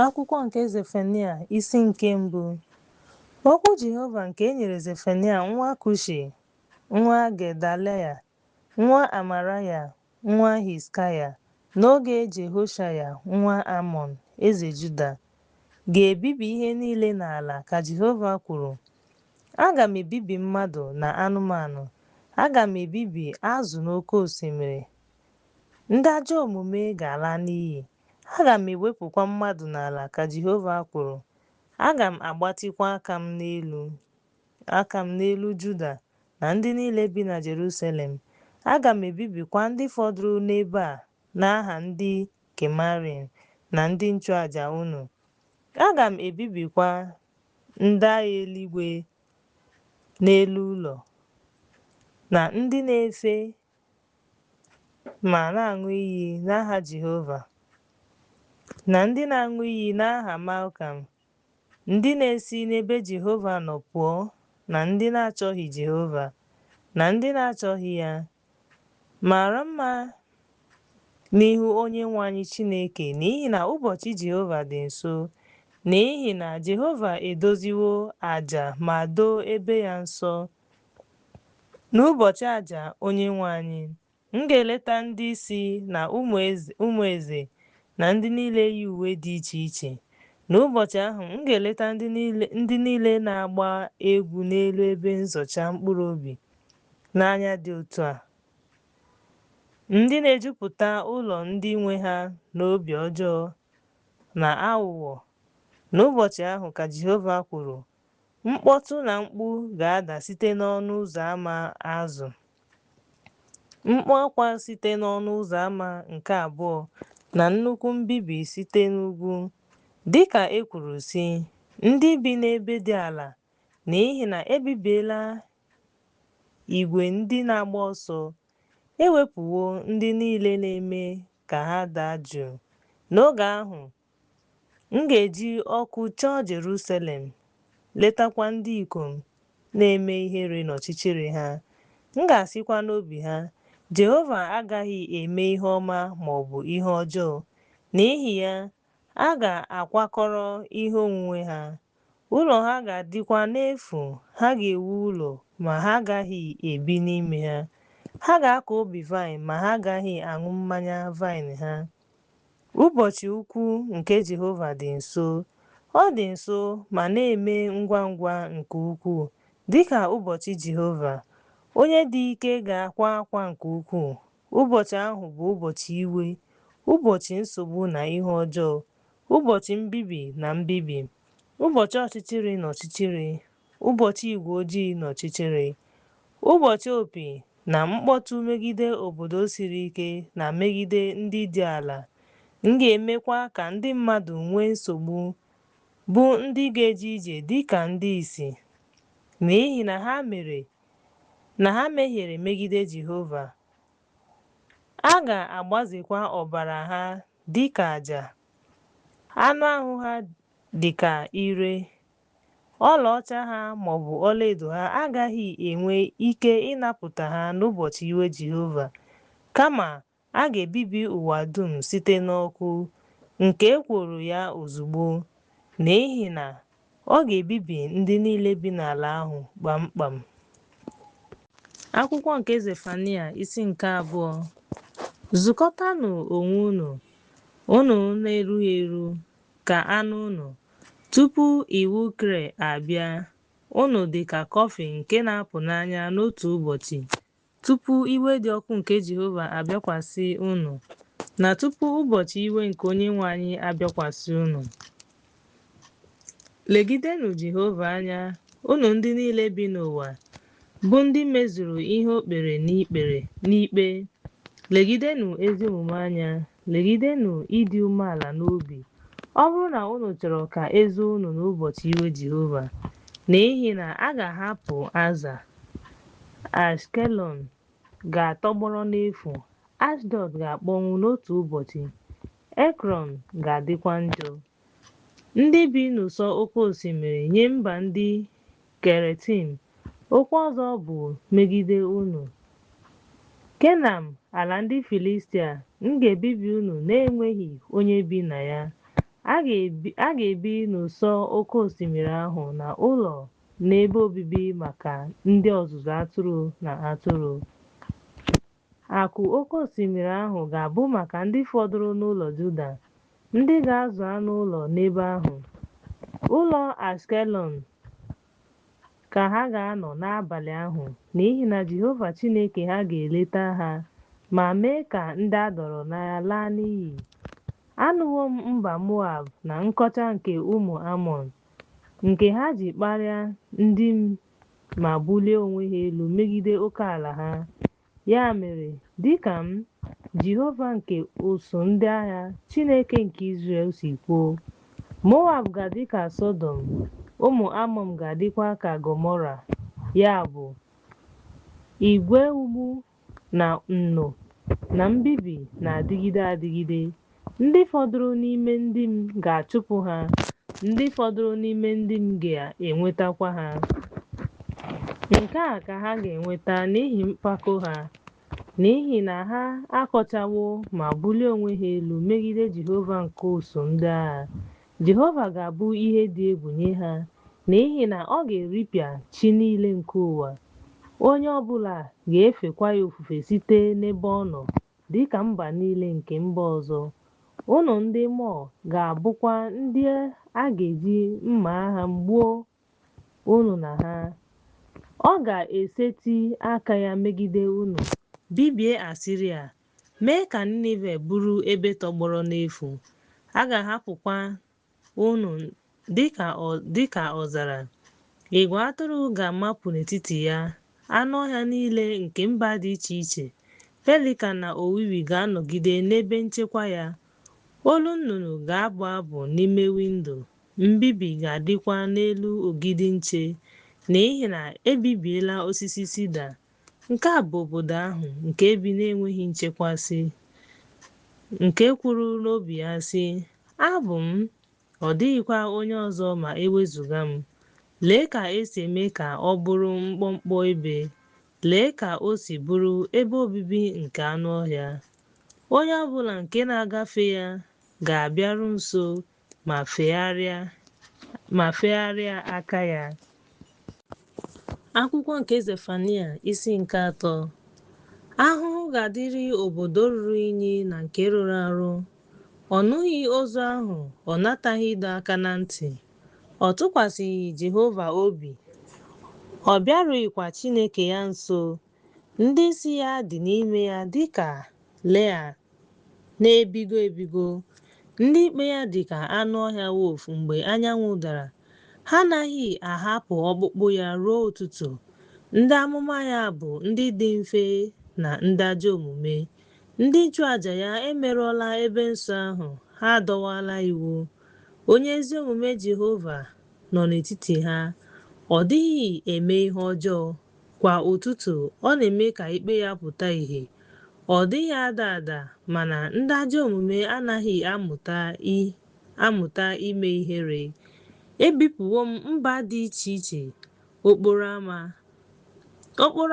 Akwụkwọ nke Zefanaịa isi nke mbụ. Okwu Jehova nke e nyere Zefanaịa nwa Kushi, nwa Gedaliya, nwa Amaraya, nwa Hizkaya, n'oge Jehoshaya nwa Amọn, eze Juda. Ga-ebibi ihe niile n'ala, ka Jehova kwuru. Aga m ebibi mmadụ na anụmanụ, aga m ebibi azụ n'oke osimiri. Ndị ajọ omume ga-ala n'iyi. Aga m ewepụkwa mmadụ n'ala, ka Jehova kwuru. Aga m agbatịkwa aka m n'elu aka m n'elu Juda na ndị niile bi na Jerusalem, aga m ebibikwa ndị fọdụrụ n'ebe a n'aha ndị Kemarim na ndị nchụaja unu. Aga m ebibikwa ndị agha eluigwe n'elu ụlọ, na ndị na-efe ma na-aṅụ iyi n'aha Jehova, na ndị na-aṅụ iyi n'aha Malkam, ndị na-esi n'ebe Jehova nọ pụọ na ndị na-achọghị Jehova, na ndị na-achọghị ya. Mara mma n'ihu Onyenwe anyị Chineke, n'ihi na ụbọchị Jehova dị nso, n'ihi na Jehova edoziwo aja ma doo ebe ya nsọ. N'ụbọchị aja Onyenwe anyị, m ga-eleta ndị isi na ụmụ eze na ndị niile yi uwe dị iche iche. N'ụbọchị ahụ, m ga-eleta ndị niile na-agba egwu n'elu ebe nzọcha mkpụrụ obi n'anya dị otu a, ndị na-ejupụta ụlọ ndị nwe ha n'obi ọjọọ na aghụghọ. N'ụbọchị ahụ, ka Jehova kwuru, Mkpọtụ na mkpu ga-ada site n'ọnụ ụzọ ama Azụ, mkpu akwa site n'ọnụ ụzọ ama nke Abụọ na nnukwu mbibi site n'ugwu. Dị ka e kwuru sị, Ndị bi n'ebe dị ala, n'ihi na e bibiela igwe ndị na-agba ọsọ, e wepụwo ndị niile na-eme ka ha daa jụụ. N'oge ahụ, M ga-eji ọkụ chọọ Jeruselem, letakwa ndị ikom na-eme ihere n'ọchịchịrị ha. M ga-asịkwa n'obi ha, Jehova agaghị eme ihe ọma ma ọ bụ ihe ọjọọ. N'ihi ya, a ga-akwakọrọ ihe onwunwe ha, ụlọ ha ga-adịkwa n'efu, ha ga-ewu ụlọ ma ha agaghị ebi n'ime ha, ha ga-akọ ubi vaịn ma ha agaghị aṅụ mmanya vaịn ha. Ụbọchị ukwu nke Jehova dị nso. Ọ dị nso ma na-eme ngwa ngwa nke ukwuu, dị ka ụbọchị Jehova, onye dị ike ga-akwa akwa nke ukwuu. Ụbọchị ahụ bụ ụbọchị iwe, ụbọchị nsogbu na ihe ọjọọ, ụbọchị mbibi na mbibi, ụbọchị ọchịchịrị na ọchịchịrị, ụbọchị igwe ojii na ọchịchịrị, ụbọchị opi na mkpọtụ megide obodo siri ike na megide ndị dị ala. M ga-emekwa ka ndị mmadụ nwee nsogbu, bụ ndị ga-eje ije dị ka ndị ìsì, n'ihi na ha mere na ha mehiere megide Jehova. A ga-agbazekwa ọbara ha dị ka aja, anụ ahụ ha dị ka ire. Ọlaọcha ha maọbụ ọlaedo ha agaghị enwe ike ịnapụta ha n'ụbọchị iwe Jehova, kama a ga-ebibi ụwa dum site n'ọkụ, nke ekworo ya ozugbo, n'ihi na ọ ga-ebibi ndị niile bi n'ala ahụ kpamkpam. Akwụkwọ nke Zefanaịa isi nke abụọ. Zukọtanụ onwe unu, unu na-erughị eru, ka a nụ unu, tupu iwu Kre abịa, unu dị ka kọfị nke na-apụ n'anya n'otu ụbọchị, tupu iwe dị ọkụ nke Jehova abịakwasị unu, na tupu ụbọchị iwe nke Onyenwe anyị abịakwasị unu. Legidenụ Jehova anya, unu ndị niile bi n'ụwa, bụ ndị mezuru ihe o kpere n'ikpe. Legidenụ ezi omume anya, legidenụ ịdị umeala n'obi, ọ bụrụ na unu chọrọ ka e zoo unu n'ụbọchị iwe Jehova. N'ihi na a ga-ahapụ Aza, Ashkelọn ga-atọgbọrọ n'efu, Ashdọd ga-akpọnwụ n'otu ụbọchị, Ekrọn ga-adịkwa njọ. Ndị bi n'ụsọ oke osimiri nye mba ndị Keretim, okwu ọzọ bụ megide unu. Kenan, ala ndị Filistia, m ga-ebibi unu na-enweghị onye bi na ya. A ga-ebi n'ụsọ oke osimiri ahụ na ụlọ na ebe obibi maka ndị ọzụzụ atụrụ na atụrụ. Akụ oke osimiri ahụ ga-abụ maka ndị fọdụrụ n'ụlọ Juda, ndị ga-azụ anụ ụlọ n'ebe ahụ. Ụlọ Ashkelọn ka ha ga-anọ n'abalị ahụ, n'ihi na Jehova Chineke ha ga-eleta ha ma mee ka ndị a dọọrọ n'agha laa n'iyi. Anụwo m mba Moab na nkọcha nke ụmụ Amọn, nke ha ji kparịa ndị m ma bulie onwe ha elu megide okeala ha. Ya mere, dị ka m, Jehova nke ụsụụ ndị agha, Chineke nke Izrel, si kwuo, Moab ga-adị ka Sọdọm, ụmụ Amọn ga-adịkwa ka Gọmọra, ya bụ, igwe ogbu na nnu na mbibi na-adịgide adịgide. Ndị fọdụrụ n'ime ndị m ga-achụpụ ha, ndị fọdụrụ n'ime ndị m ga-enwetakwa ha. Nke a ka ha ga-enweta n'ihi mpako ha, n'ihi na ha akọchawo ma bulie onwe ha elu megide Jehova nke ụsụụ ndị agha. Jehova ga-abụ ihe dị egwu nye ha, n'ihi na ọ ga-eripịa chi niile nke ụwa, onye ọ bụla ga-efekwa ya ofufe site n'ebe ọ nọ, dị ka mba niile nke mba ọzọ. Unu ndị Moa ga-abụkwa ndị a ga-eji mma agha gbuo unu na ha. Ọ ga-eseti aka ya megide unu, bibie Asiria, mee ka Ninive bụrụ ebe tọgbọrọ n'efu. A ga-ahapụkwa unu dị ka ọzara. Igwe atụrụ ga-amapụ n'etiti ya, anụ ọhịa niile nke mba dị iche iche, pelikan na owiwi ga-anọgide n'ebe nchekwa ya. Olu nnụnụ ga-abụ abụ n'ime windo, mbibi ga-adịkwa n'elu ogidi nche, n'ihi na e bibiela osisi sida. Nke a bụ obodo ahụ nke bi n'enweghị nchekwasị, nke kwuru n'obi ya sị, Abụ m, ọ dịghịkwa onye ọzọ ma e wezụga m. Lee ka e si eme ka ọ bụrụ mkpọmkpọ ebe! Lee ka o si bụrụ ebe obibi nke anụ ọhịa! Onye ọ bụla nke na-agafe ya ga-abịaru nso ma fegharịa aka ya. Akwụkwọ nke Zefanaịa isi nke atọ. Ahụhụ ga-adịrị obodo ruru unyi na nke rụrụ arụ. Ọ nụghị ozu ahụ, ọ nataghị ịdọ aka na ntị. Ọ tụkwasịghị Jehova obi, ọ bịarughịkwa Chineke ya nso. Ndị isi ya dị n'ime ya dị ka Lea na-ebigo ebigo. Ndị ikpe ya dị ka anụ ọhịa wolf mgbe anyanwụ dara. Ha anaghị ahapụ ọkpụkpụ ya ruo ụtụtụ. Ndị amụma ya bụ ndị dị mfe na ndị ajọ omume. Ndị nchụaja ya emerụọla ebe nsọ ahụ, ha adọwaala iwu. Onye ezi omume Jehova nọ n'etiti ha, ọ dịghị eme ihe ọjọọ. Kwa ụtụtụ, ọ na-eme ka ikpe ya pụta ìhè. Ọ dịghị ada ada, mana ndị ajọ omume anaghị amụta ime ihere. Ebipụwo m mba dị iche iche okporo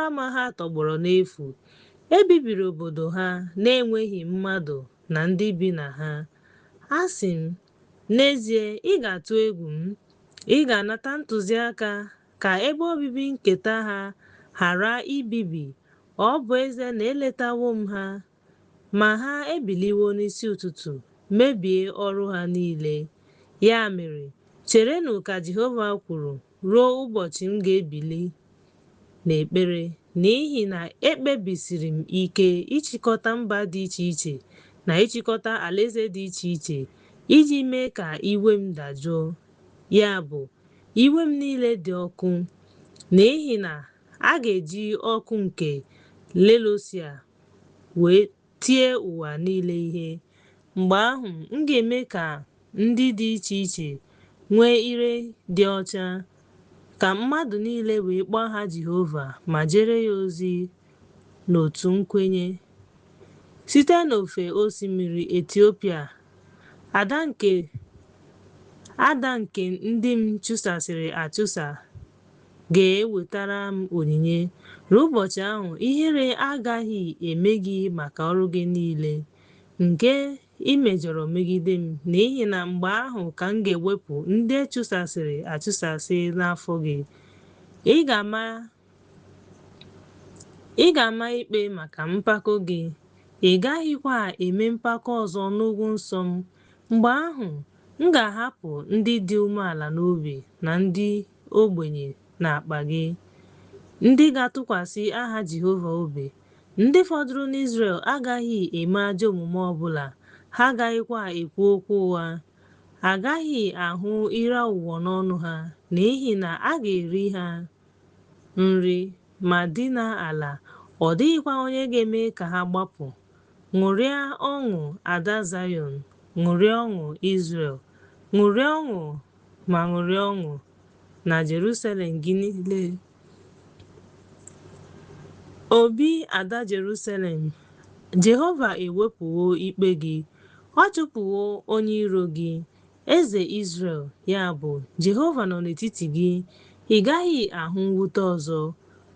ama ha tọgbọrọ n'efu. E bibiri obodo ha na-enweghị mmadụ na ndị bi na ha. Asị m, N'ezie ị ga-atụ egwu m, ị ga-anata ntụziaka ka ebe obibi nketa ha ghara ibibi, ọ bụ ezie na eletawo m ha, ma ha ebiliwo n'isi ụtụtụ mebie ọrụ ha niile. Ya mere, cherenụ, ka Jehova kwuru, ruo ụbọchị m ga-ebili n'ekpere, n'ihi na ekpebisiri m ike ịchịkọta mba dị iche iche na ịchịkọta alaeze dị iche iche iji mee ka iwe m dajụọ, ya bụ, iwe m niile dị ọkụ, n'ihi na a ga-eji ọkụ nke Lelọsia wee tie ụwa niile ihe. Mgbe ahụ, m ga-eme ka ndị dị iche iche nwee ire dị ọcha, ka mmadụ niile wee kpọọ aha Jehova ma jeere ya ozi n'otu nkwenye. Site n'ofe osimiri Etiopia, ada nke ndị m chụsasịrị achụsa ga-ewetara m onyinye. N'ụbọchị ahụ, ihere agaghị eme gị maka ọrụ gị niile nke i mejọrọ megide m, n'ihi na mgbe ahụ ka m ga-ewepụ ndị a chụsasịrị achụsasị n'afọ gị. Ị ga-ama ikpe maka mpako gị, ị gaghịkwa eme mpako ọzọ n'ugwu nsọ m. Mgbe ahụ, m ga-ahapụ ndị dị umeala n'obi na ndị ogbenye n'akpa gị, ndị ga-atụkwasị aha Jehova obi. Ndị fọdụrụ n'Izrel agaghị eme ajọ omume ọ bụla, ha agaghịkwa ekwu okwu ụgha. A gaghị ahụ ire aghụghọ n'ọnụ ha, n'ihi na a ga-eri ha nri ma dina ala, ọ dịghịkwa onye ga-eme ka ha gbapụ. Ṅụrịa ọṅụ, ada Zayọn, ṅụrịa ọṅụ, Izrel. Ṅụrịa ọṅụ ma ṅụrịa ọṅụ na Jerusalem gị niile. Obi ada Jerusalem, Jehova ewepụwo ikpe gị, ọ chụpụwo onye iro gị. Eze Izrel, ya bụ, Jehova nọ n'etiti gị, ị gaghị ahụ mwute ọzọ.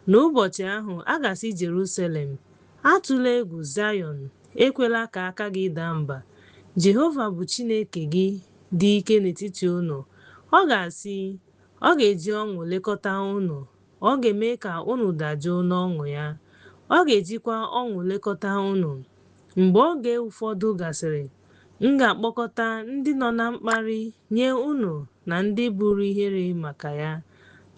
N'ụbọchị ahụ, a ga-asị Jeruselem, Atụla egwu, Zayọn, ekwela ka aka gị daa mba. Jehova bụ Chineke gị dị ike n'etiti unu. Ọ ga-asị, Ọ ga-eji ọṅụ lekọta unu. Ọ ga-eme ka unu dajụụ n'ọṅụ ya. Ọ ga-ejikwa ọṅụ lekọta unu. Mgbe oge ụfọdụ gasịrị, m ga-akpọkọta ndị nọ na mkparị nye unu na ndị buru ihere maka ya.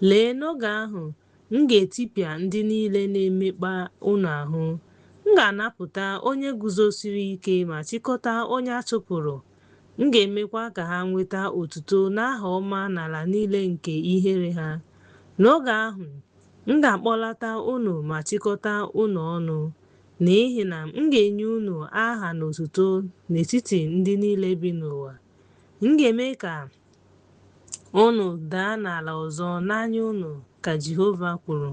Lee, n'oge ahụ, m ga-etipịa ndị niile na-emekpa unu ahụ. M ga-anapụta onye guzosiri ike ma chịkọta onye a chụpụrụ. M ga-emekwa ka ha nweta otuto na aha ọma n'ala niile nke ihere ha. N'oge ahụ, m ga-akpọlata unu ma chịkọta unu ọnụ, n'ihi na m ga-enye unu aha na otuto n'etiti ndị niile bi n'ụwa. M ga-eme ka unu daa n'ala ọzọ n'anya unu, ka Jehova kwuru.